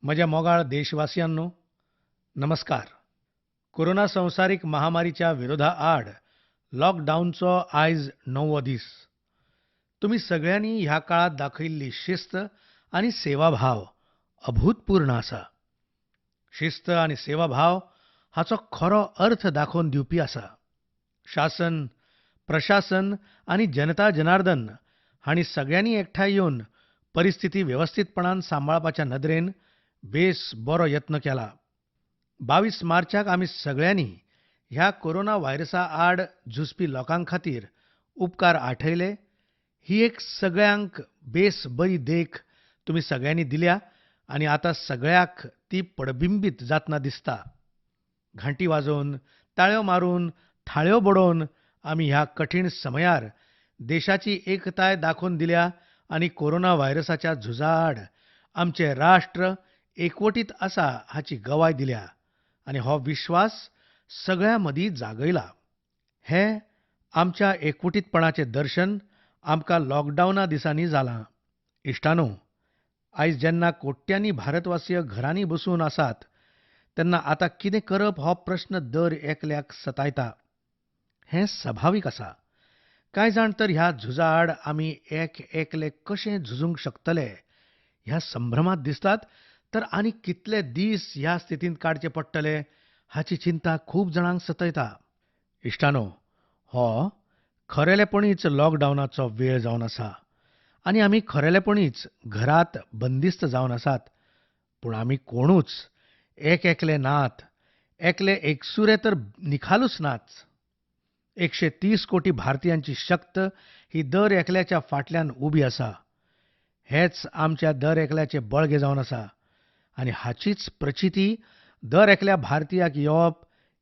म्हज्या मोगाळ देशवासियांनो, नमस्कार. कोरोना संवसारीक महामारीच्या विरोधा आड लॉकडावनचो आयज 9वो दीस. तुमी सगळ्यांनी ह्या काळात दाखयिल्ली शिस्त आनी सेवाभाव अभूतपूर्ण आसा. शिस्त आनी सेवाभाव हाचो खरो अर्थ दाखोवन दिवपी आसा. शासन, प्रशासन आनी जनता जनार्दन हांणी सगळ्यांनी एकठांय येवन परिस्थिती वेवस्थीतपणान सांबाळपाच्या नदरेन बेस बरो यत्न केला. 22 मार्चाक आमी सगळ्यांनी ह्या कोरोना व्हायरसा आड झुजपी लोकां खातीर उपकार आठयले. ही एक सगळ्यांक बेस बरी देख तुमी सगळ्यांनी दिल्या आनी आतां सगळ्याक ती पडबिंबीत जातना दिसता. घांटी वाजोवन, ताळ्यो मारून, थाळ्यो बडोवन आमी ह्या कठीण समयार देशाची एकताय दाखोवन दिल्या आनी कोरोना व्हायरसाच्या झुजा आड आमचें राष्ट्र एकवटीत आसा हाची गवाय दिल्या आनी हो विश्वास सगळ्यां मदीं जागयला. हें आमच्या एकवटीतपणाचें दर्शन आमकां लॉकडावना दिसांनी जालां. इश्टानो, आयज जेन्ना कोट्यांनी भारतवासीय घरांनी बसून आसात तेन्ना आतां कितें करप हो प्रश्न दर एकल्याक सतायता. हें सभावीक आसा. कांय जाण तर ह्या झुजा आड आमी एक एकले कशें झुजूंक शकतले ह्या संभ्रमात दिसतात, तर आनी कितले दीस ह्या स्थितींत काडचे पडटले हाची चिंता खूब जाणांक सतयता. इश्टानो, हो खरेलेपणीच लॉकडावनाचो वेळ जावन आसा आनी आमी खरेलेपणीच घरात बंदिस्त जावन आसात. पूण आमी कोणूच एक एकले नात, एकले एकसुरे तर निखालूच नात. 130 कोटी भारतीयांची शक्त ही दर एकल्याच्या फाटल्यान उबी आसा. हेच आमच्या दर एकल्याचे बळगे जावन आसा आनी हाचीच प्रचिती दर एकल्या भारतीयाक येवप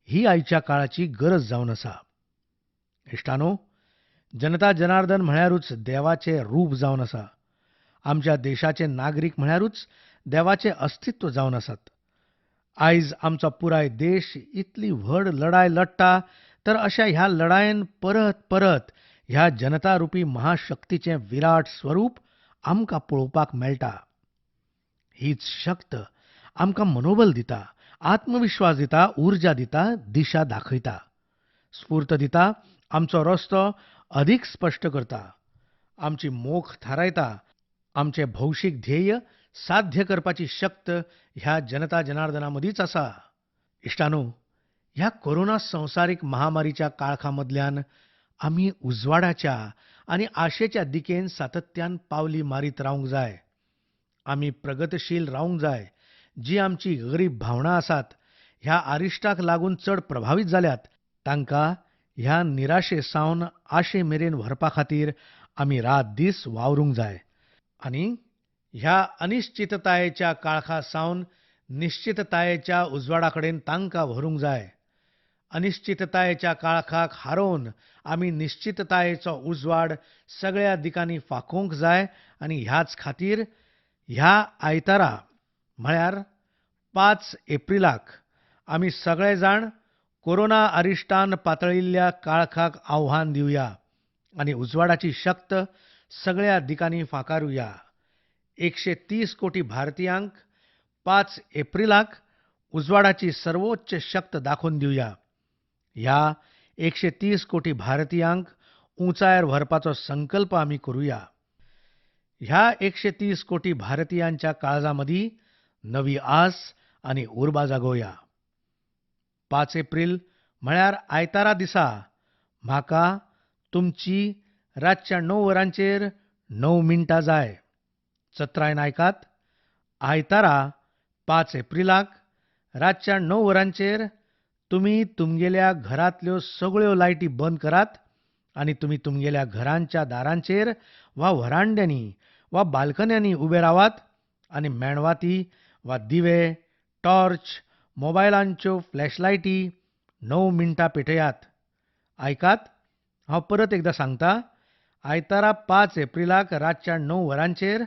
ही आयच्या काळाची गरज जावन आसा. इश्टानो, जनता जनार्दन म्हळ्यारूच देवाचें रूप जावन आसा. आमच्या देशाचे नागरीक म्हळ्यारूच देवाचें अस्तित्व जावन आसात. आयज आमचो पुराय देश इतली व्हड लढाय लढटा तर अशा ह्या लढायेन परत परत ह्या जनता रुपी महाशक्तीचें विराट स्वरूप आमकां पळोवपाक मेळटा. हीच शक्त आमकां मनोबल दिता, आत्मविश्वास दिता, उर्जा दिता, दिशा दाखयता, स्फूर्त दिता, आमचो रस्तो अधिक स्पश्ट करता, आमची मोख थारायता, आमचें भौशीक ध्येय साध्य करपाची शक्त ह्या जनता जनार्दना मदींच आसा. इश्टानो, ह्या कोरोना संवसारीक महामारीच्या काळखा मदल्यान आमी उजवाडाच्या आनी आशेच्या दिकेन सातत्यान पावली मारीत रावंक जाय. आमी प्रगतशील रावंक जाय. जी आमची गरीब भावनां आसात ह्या आरिश्टाक लागून चड प्रभावीत जाल्यात तांकां ह्या निराशे सावन आशे मेरेन व्हरपा खातीर आमी रात दीस वावरूंक जाय आनी ह्या अनिश्चिततायेच्या काळखा सावन निश्चिततायेच्या उजवाडा कडेन तांकां व्हरूंक जाय. अनिश्चिततायेच्या काळखाक हारोवन आमी निश्चिततायेचो उजवाड सगळ्या दिकांनी फाकोवंक जाय आनी ह्याच खातीर ह्या आयतारा म्हळ्यार 5 एप्रिलाक आमी सगळे जाण कोरोना अरिश्टान पातळिल्ल्या काळखाक आव्हान दिवया आनी उजवाडाची शक्त सगळ्या दिकांनी फाकारुया. 130 कोटी भारतीयांक 5 एप्रिलाक उजवाडाची सर्वोच्च शक्त दाखोवन दिवया. ह्या 130 कोटी भारतीयांक उंचायर व्हरपाचो संकल्प आमी करुया. ह्या 130 कोटी भारतीयांच्या काळजा मदीं नवी आस आनी उर्बा जागोवया. 5 एप्रिल म्हळ्यार आयतारा दिसा म्हाका तुमची रातच्या 9 वरांचेर 9 मिनटां जाय. चत्रायन आयकात, आयतारा 5 एप्रिलाक रातच्या 9 वरांचेर तुमी तुमगेल्या घरांतल्यो सगळ्यो लायटी बंद करात आनी तुमी तुमगेल्या घरांच्या दारांचेर वा व्हरांड्यांनी वा बाल्कन्यांनी उबे रावात आनी मेणवाती वा दिवे, टॉर्च, मोबायलांच्यो फ्लॅशलायटी 9 मिनटां पेटयात. आयकात, हांव परत एकदां सांगता, आयतारा 5 एप्रिलाक रातच्या 9 वरांचेर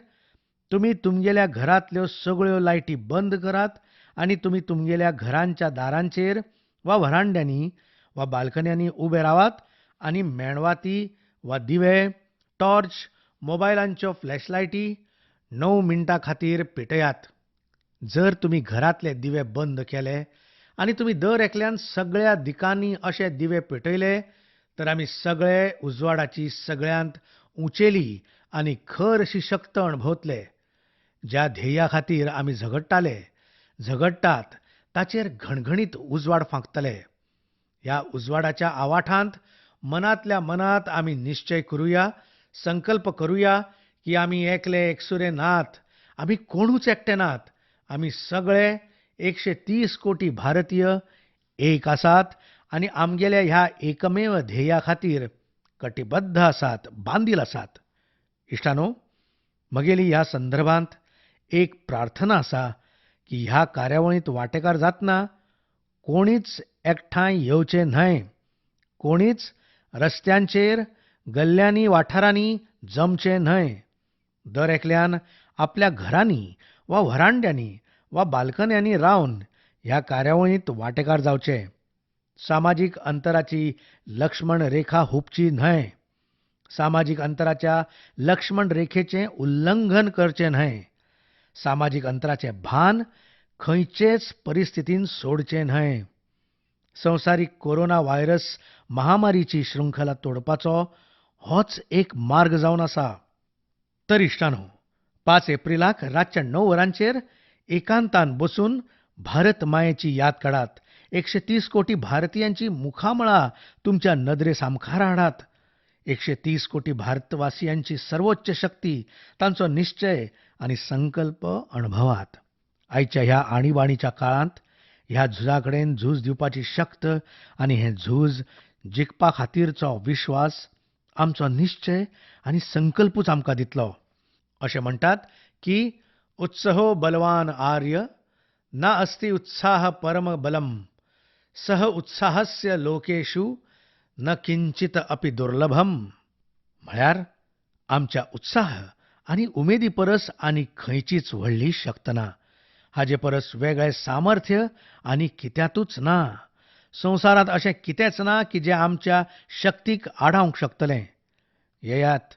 तुमी तुमगेल्या घरांतल्यो सगळ्यो लायटी बंद करात आनी तुमी तुमगेल्या घरांच्या दारांचेर वा व्हरांड्यांनी वा बाल्कन्यांनी उबे रावात आनी मेणवाती वा दिवे, टॉर्च, मोबायलांच्यो फ्लॅशलायटी 9 मिनटां खातीर पेटयात. जर तुमी घरांतले दिवे बंद केले आनी तुमी दर एकल्यान सगळ्या दिकांनी अशे दिवे पेटयले तर आमी सगळे उजवाडाची सगळ्यांत उंचेली आनी खर अशी शक्त अणभवतले. ज्या ध्येया खातीर आमी झगडटाले, झगडटात ताचेर घणघणीत उजवाड फांकतले. ह्या उजवाडाच्या आवाठांत मनांतल्या मनांत आमी निश्चय करुया, संकल्प करुया की आमी एकले एकसुरे नात, आमी कोणूच एकटे नात, आमी सगळे 130 कोटी भारतीय एक आसात आनी आमगेल्या ह्या एकमेव ध्येया खातीर कटिबद्ध आसात, बांदील आसात. इश्टानो, म्हगेली ह्या संदर्भांत एक प्रार्थना आसा की ह्या कार्यावळींत वांटेकार जातना कोणीच एकठांय येवचें न्हय, कोणीच रस्त्यांचेर, गल्ल्यांनी, वाठारांनी जमचें न्हय. दर एकल्यान आपल्या घरांनी वा व्हरांड्यांनी वा बाल्कन्यांनी रावन ह्या कार्यावळींत वांटेकार जावचें. सामाजीक अंतराची लक्ष्मण रेखा हुपची न्हय, सामाजीक अंतराच्या लक्ष्मण रेखेचें उल्लंघन करचें न्हय, सामाजीक अंतराचें भान खंयचेच परिस्थितीन सोडचें न्हय. संवसारीक कोरोना व्हायरस महामारीची शृंखला तोडपाचो होच एक मार्ग जावन आसा. तर इश्टानो, 5 एप्रिलाक रातच्या 9 वरांचेर एकांतान बसून भारत मायेची याद काडात. 130 कोटी भारतीयांची मुखामळां तुमच्या नदरे सामखार हाडात. 130 कोटी भारतवासियांची सर्वोच्च शक्ती, तांचो निश्चय आनी संकल्प अणभवात. आयच्या ह्या आणीबाणीच्या काळांत ह्या झुजा कडेन झूज दिवपाची शक्त आनी हें झूज जिखपा खातीरचो विश्वास, आमचो निश्चय आनी संकल्पूच आमकां दितलो. अशें म्हणटात की उत्सहो बलवान आर्य ना अस्ति उत्साह परम बलम, सह उत्साहस्य लोकेषु न किंचित अपि दुर्लभम. म्हळ्यार आमच्या उत्साह आनी उमेदी परस आनी खंयचीच व्हडली शक्त ना, हाजे परस वेगळें सामर्थ्य आनी कित्यांतूच ना. संवसारांत अशें कितेंच ना की जें आमच्या शक्तीक आडावंक शकतलें. येयात,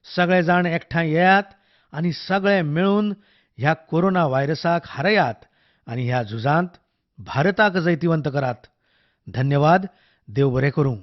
सगळे जाण एकठांय येयात आनी सगळे मेळून ह्या कोरोना व्हायरसाक हारयात आनी ह्या झुजांत भारताक जैतिवंत करात. धन्यवाद. देव बरें करूं.